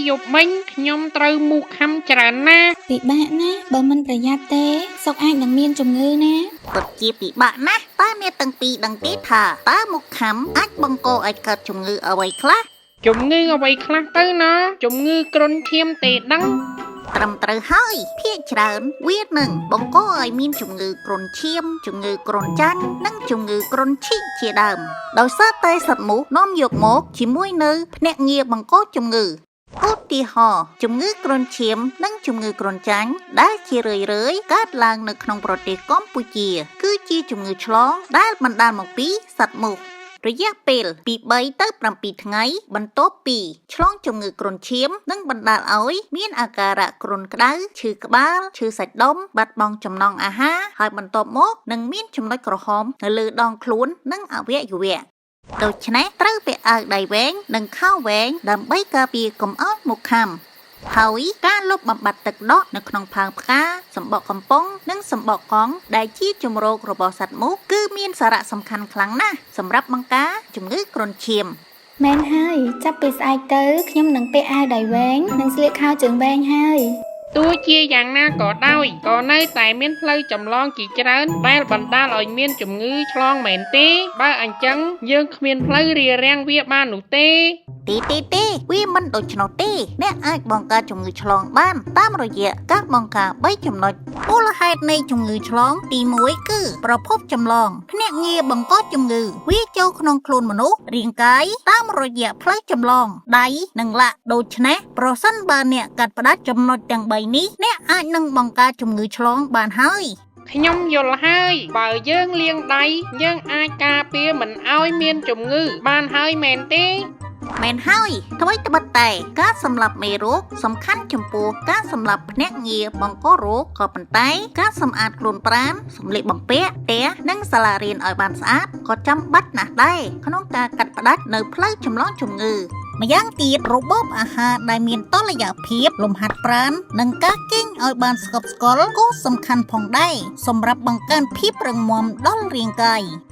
យប់មិញខ្ញុំត្រូវមូសខាំច្រើនណាស់ ពិបាកណាស់បើមិនប្រយ័ត្នទេសុកអាចនឹងមានជំងឺណា ពិតជាពិបាកណាស់តើអ្នកទាំងពីរដឹងទេថាតើមុខខាំអាចបង្កឲ្យកើតជំងឺអ្វីខ្លះ ជំងឺអ្វីខ្លះទៅណាជំងឺគ្រុនឈាមទេដឹង ត្រឹមត្រូវហើយភាគច្រើនវានឹងបង្កឲ្យមានជំងឺគ្រុនឈាម ជំងឺគ្រុនចាញ់និងជំងឺគ្រុនឈីកជាដើមដោយសារតែសត្វមូសនាំយកមកជាមួយនៅភ្នាក់ងារបង្កជំងឺឧទាហរណ៍ជំងឺគ្រុនឈាម និងជំងឺគ្រុនចាញ់ដែលជារឿយៗកើតឡើងនៅក្នុងប្រទេសកម្ពុជា គឺជាជំងឺឆ្លងដែលបណ្ដាលមកពីសត្វមូស រយៈពេលពី3ទៅ7ថ្ងៃបន្ទាប់ពីឆ្លងជំងឺគ្រុនឈាមនិងបណ្ដាលឲ្យមានអាការៈគ្រុនក្តៅឈឺក្បាលឈឺសាច់ដុំបាត់បង់ចំណង់អាហារហើយបន្ទាប់មកនឹងមានចំណុចក្រហមនៅលើដងខ្លួននិងអវយវៈដូច្នេះត្រូវពាក់អាវដៃវែងនិងខោវែងដើម្បីការពារកុំឲ្យមុខខាំហើយការលុបបំបាត់ទឹកដក់នៅក្នុងផើងផ្កាសម្បកកំប៉ុងនិងសម្បកកង់ដែលជាជម្រករបស់សត្វមូសគឺមានសារៈសំខាន់ខ្លាំងណាស់សម្រាប់បង្ការជំងឺគ្រុនឈាម មែនហើយចាប់ពីស្អែកទៅខ្ញុំនឹងពាក់អាវដៃវែងនិងស្លៀកខោជើងវែងហើយ ទោះជាយ៉ាងណាក៏ដោយក៏នៅតែមានផ្លូវចម្លងជាច្រើនដែលបណ្ដាលឲ្យមានជំងឺឆ្លងមែនទេ បើអញ្ចឹងយើងគ្មានផ្លូវរារាំងវាបាននោះទេ ទេទេទេវាមិនដូច្នោះទេអ្នកអាចបង្ការជំងឺឆ្លងបានតាមរយៈការបង្ការ3ចំណុចមូលហេតុនៃជំងឺឆ្លងទី1គឺប្រភពចម្លងភ្នាក់ងារបង្កជំងឺវាចូលក្នុងខ្លួនមនុស្សរាងកាយតាមរយៈផ្លូវចម្លងដៃនិងឡាក់ដូច្នេះប្រសិនបើអ្នកកាត់ផ្តាច់ចំណុចទាំង3នេះអ្នកអាចនឹងបង្ការជំងឺឆ្លងបានហើយ ខ្ញុំយល់ហើយបើយើងលាងដៃយើងអាចការពារមិនឲ្យមានជំងឺបានហើយមែនទេ មែនហើយថ្មីត្បិតតែការសម្លាប់មេរោគសំខាន់ចំពោះការសម្លាប់ភ្នាក់ងារបង្ករោគក៏ប៉ុន្តែការសម្អាតខ្លួនប្រាណសម្លៀកបំពាក់ផ្ទះនិងសាលារៀនឲ្យបានស្អាតក៏ចាំបាច់ណាស់ដែរក្នុងការកាត់ផ្តាច់នៅផ្លូវចម្លងជំងឺម្យ៉ាងទៀតរបបអាហារដែលមានតុល្យភាពលំហាត់ប្រាណនិងការគេងឲ្យបានស្កប់ស្កល់ក៏សំខាន់ផងដែរសម្រាប់បង្កើនភាពរឹងមាំដល់រាងកាយ។